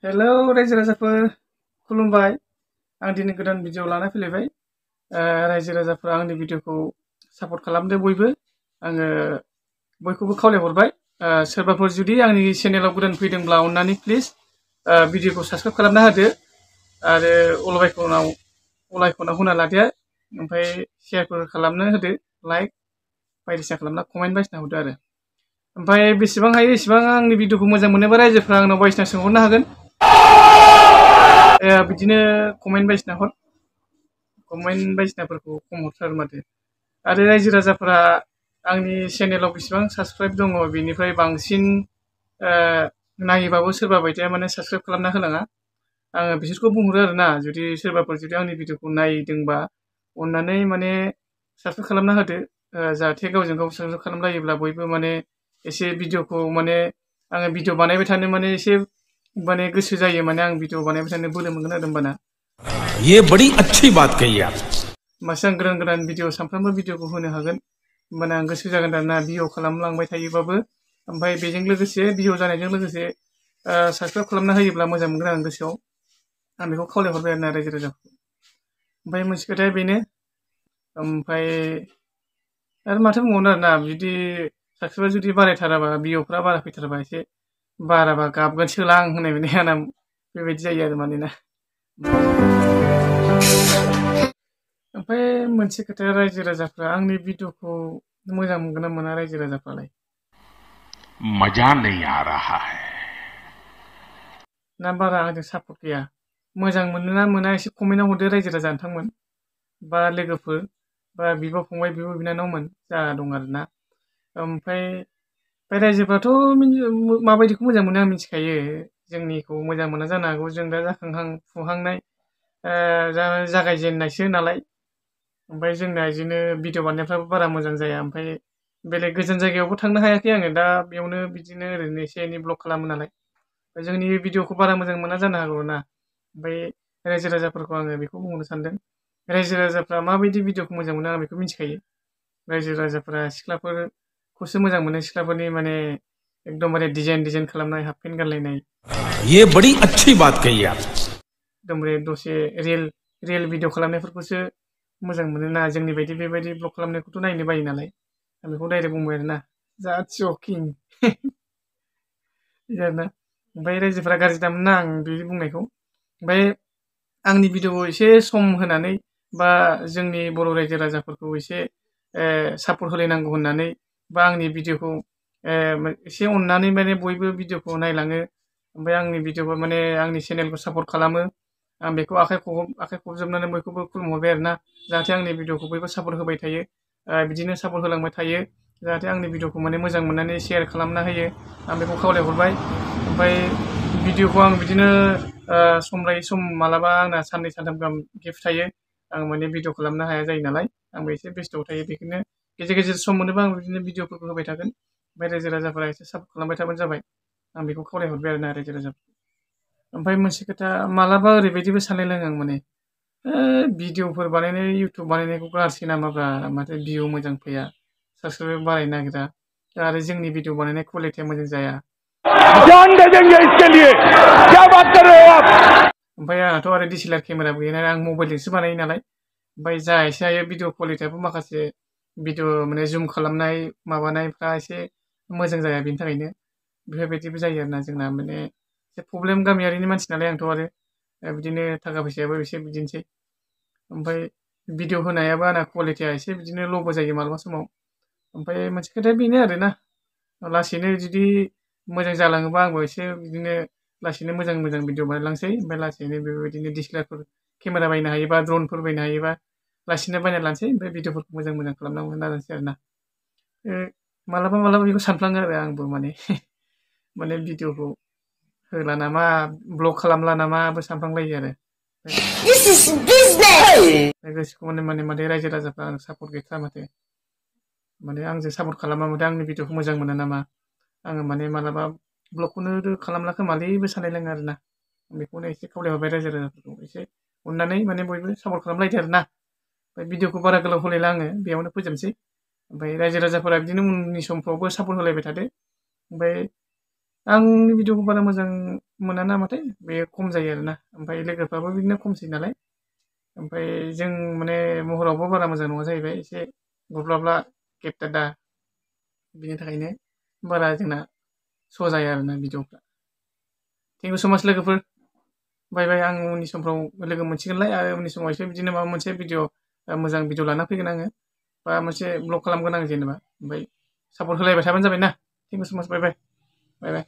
Hello रायजो राजाफोर खुलुमबाय। आं दिनै गोदान भिडिअ लाना फैलायबाय। रायजो राजाफोरा आंनि भिडिअखौ सापर्ट खालामदो बयबो। आङो बयखौबो खावलायहरबाय। सोरबाफोर जुदि आंनि चेनेलाव गोदान फैदोंब्ला अननानै प्लिज भिडिअखौ साबस्क्राइब खालामना होदो आरो अलाइकनाव होना लादो। ओमफ्राय शेयारफोर खालामनो होदो, लाइक बायदिसिना खालामना कमेन्ट बायदिसिना हरदो आरो। ओमफ्राय बेसेबां हायो एसेबां आंनि भिडिअखौ मोजां मोनोबा रायजोफ्रा आंनाव बायदिसिना सोंहरनो हागोन। बिदिनो कमेन्ट बायदिसिनाफोरखौ खम हरथारो माथो। आरो रायजो राजाफोरा आंनि चेनेलाव बेसेबां साबस्क्राइब दङ बेनिफ्राय बांसिन नायोबाबो सोरबा बायदिया माने साबस्क्राइब खालामना होलाङा। आङो बिसोरखौ बुंहरो आरोना, जुदि सोरबाफोर जुदि आंनि भिडिअखौ नायदोंबा अननानै माने साबस्क्राइब खालामना होदो। जाहाथे गावजों गाव साबस्क्राइब खालामलायोब्ला बयबो माने एसे भिडिअखौ माने आङो भिडिअ बानायबाय थानो माने एसे माने गोसो जायो, माने आं भिडिअ बानायबाय थानो बोलो मोनगोन आरो होमबाना। ये बड़ी अच्छी बात कही आप। होमबासो आं गोदान गोदान भिडिअ सानफ्रामबो भिडिअखौ होनो हागोन। होमबाना आं गोसो जागोन आरोना भिडिअ खालामलांबाय थायोबाबो। ओमफ्राय बेजों लोगोसे भिडिअ जानायजों लोगोसे साबस्क्राइब खालामना होयोब्ला मोजां मोनगोन आं गोसोआव। आं बेखौ खावलायहरबाय आरोना रायजो राजाखौ। ओमफ्राय मोनसे खोथाया बेनो, ओमफ्राय आरो माथो बुंबावनो आरोना, जुदि साबस्क्राइबा जुदि बारायथाराबा, भिडिअफ्रा बारा फैथाराबा, एसे बाराबा गाबगोनसोलां होननाय बायदि आंना बेबायदि जायो आरो मानोना। ओमफ्राय मोनसे खोथा, रायजो राजाफ्रा आंनि भिडिअखौ मोजां मोनगोन ना मोना रायजो राजाफ्रालाय? मजा नहीं आ रहा है ना बारा आंजों सापर्ट गैया? मोजां मोनो ना मोना एसे कमेन्टआव हरदो रायजो राजा नोंथांमोन, बा लोगोफोर, बा बिब' फंबाय, बिब' बिनानावमोन जा दं आरोना। ओमफ्राय रायजोफ्राथ' माबायदिखौ मोजां मोनो आं मिथिखायो। जोंनिखौ मोजां मोना जानो हागौ, जों दा जाखांहां फुहांनाय जागायजेननायसो नालाय। ओमफ्राय जोंना बिदिनो भिडिअ बानायनायफ्राबो बारा मोजां जाया। ओमफ्राय बेलेग गोजान जायगायावबो थांनो हायाखै आङो, दा बेयावनो बिदिनो ओरैनो एसे एनै ब्लग खालामो नालाय। जोंनि भिडिअखौ बारा मोजां मोना जानो हागौ ना। ओमफ्राय रायजो राजाफोरखौ आङो बेखौ बुंनो सानदों, रायजो राजाफ्रा माबायदि भिडिअखौ मोजां मोनो आं बेखौ मिथिखायो। रायजो राजाफ्रा सिख्लाफोरखौसो मोजां मोनो, सिख्लाफोरनि माने एकदमबारे डिजाइन खालामनाय हाफ पेन्ट गानलायनाय। ये बड़ी अच्छी बात कही आप। एकदमबारे दसे रियेल भिडिअ खालामनायफोरखौसो मोजां मोनो ना। जोंनि बायदि बेबायदि ब्लग खालामनायखौथ' नायनो बायो नालाय। आं बेखौ डाइरेक्ट बुंबाय आरोना, जास्ट जकिं बिदि आरोना। ओमफ्राय रायजोफोरा गाज्रि दामोना आं बिदि बुंनायखौ। ओमफ्राय आंनि भिडिअखौ एसे सम होनानै, बा जोंनि बर' रायजो राजाफोरखौ एसे सापर्ट होलायनांगौ होननानै, बा आंनि भिडिअखौ एसे अननानै माने बयबो भिडिअखौ नायलाङो। ओमफ्राय आंनि भिडिअखौ माने आंनि चेनेलखौ सापर्ट खालामो। आं बेखौ आखाइ खबजोबनानै बयखौबो खुलुमहरबाय आरोना, जाहाथे आंनि भिडिअखौ बयबो सापर्ट होबाय थायो, बिदिनो सापर्ट होलांबाय थायो, जाहाथे आंनि भिडिअखौ माने मोजां मोननानै शेयार खालामना होयो। आं बेखौ खावलायहरबाय। ओमफ्राय भिडिअखौ आं बिदिनो सम लायै सम मालाबा आंना साननै सानथाम गाहाम गेप थायो। आं माने भिडिअ खालामनो हाया जायो नालाय, आंबो एसे बेस्थ'आव थायो। बेखौनो गेजेर गेजेर सम मोनोबा आं बिदिनो भिडिअफोरखौ होबाय थागोन। ओमफ्राय रायजो राजाफोरा एसे सापर्ट खालामबाय थाबानो जाबाय। आं बेखौ खावलायहरबाय आरोना रायजो राजाफोरखौ। ओमफ्राय मोनसे खोथा, मालाबा ओरैबायदिबो सानलायलाङो आं, माने भिडिअफोर बानायनाय, इउटुब बानायनायखौ गारसै नामाब्रा, माथो भिउ मोजां फैया, साबस्क्राइब बारायनो नागिरा, आरो जोंनि भिडिअ बानायनाय क्वालिटिया मोजां जाया। जान दे देंगे इसके लिए, क्या बात कर रहे हो आप? ओमफ्राय आंहाथ' आरो DSLR केमेराबो गैया नालाय, आं मबाइलजोंसो बानायो नालाय। ओमफ्राय जा एसे हायो भिडिअ क्वालिटियाबो माखासे भिडिअ माने जुम खालामनाय माबानायफ्रा एसे मोजां जाया, बेनि थाखायनो बेफोरबायदिबो जायो आरोना जोंना। माने एसे प्रब्लेम, गामियारिनि मानसि नालाय आंथ' आरो बिदिनो थाखा फैसायाबो एसे बिदिनोसै। ओमफ्राय भिडिअ होनायाबो आंना क्वालिटिया एसे बिदिनो ल'बो जायो मालाबा समाव। ओमफ्राय मोनसे खोथाया बेनो आरोना, लासैनो जुदि मोजां जालाङोबा आंबो एसे बिदिनो लासैनो मोजां भिडिअ बानायलांसै। ओमफ्राय लासैनो बेबायदिनो DSLR केमेरा बायनो हायोबा, ड्रनफोर बायनो हायोबा लासैनो बायना लानोसै। ओमफ्राय भिडिअफोरखौ मोजां खालामनांगौ नाजानोसै आरोना। मालाबा बेखौ सानफ्लाङो आरो आंबो, माने भिडिअखौ होला नामा, ब्लग खालामला नामाबो सानफ्लांलायो आरो। गोसोखौ माने रायजो राजाफ्रा आं सापर्ट गैथारा माथो, माने आंजों सापर्ट खालामा माथो, आंनि भिडिअखौ मोजां मोना नामा। आङो माने मालाबा ब्लगखौनो खालामला खोमालैबो सानलायलाङो आरोना। बेखौनो एसे खावलायहरबाय रायजो राजाफोरखौ, एसे अननानै माने बयबो सापर्ट खालामलायदो आरोना। ओमफ्राय भिडिअखौ बारा गोलाव होलायला आङो, बेयावनो फोजोबनोसै। ओमफ्राय रायजो राजाफोरा बिदिनो उननि समफ्रावबो सापर्ट होलायबाय थादो। ओमफ्राय आंनि भिडिअखौ बारा मोजां मोना नामाथाय बे खम जायो आरोना ओमफ्राय लोगोफ्राबो बिदिनो खमसै नालाय ओमफ्राय जों माने महरावबो बारा मोजां नङा जाहैबाय एसे गुरब्लाब्ला गेबदादा बिनि थाखायनो बारा जोंना श' जाया आरोना भिडिअफ्रा थेंक इउ स' माच लोगोफोर बाय बाय आं उननि समफ्राव लोगो मोनसिगोनलाय आरो उननि समाव एसे बिदिनो माबा मोनसे भिडिअ मोजां भिडिअ लाना फैगोन आङो बा मोनसे ब्लग खालामगोन आं जेनेबा ओमफ्राय सापर्ट होलायबाय थाबानो जाबाय ना थेंक इउ स' माच बाय बाय बाय बाय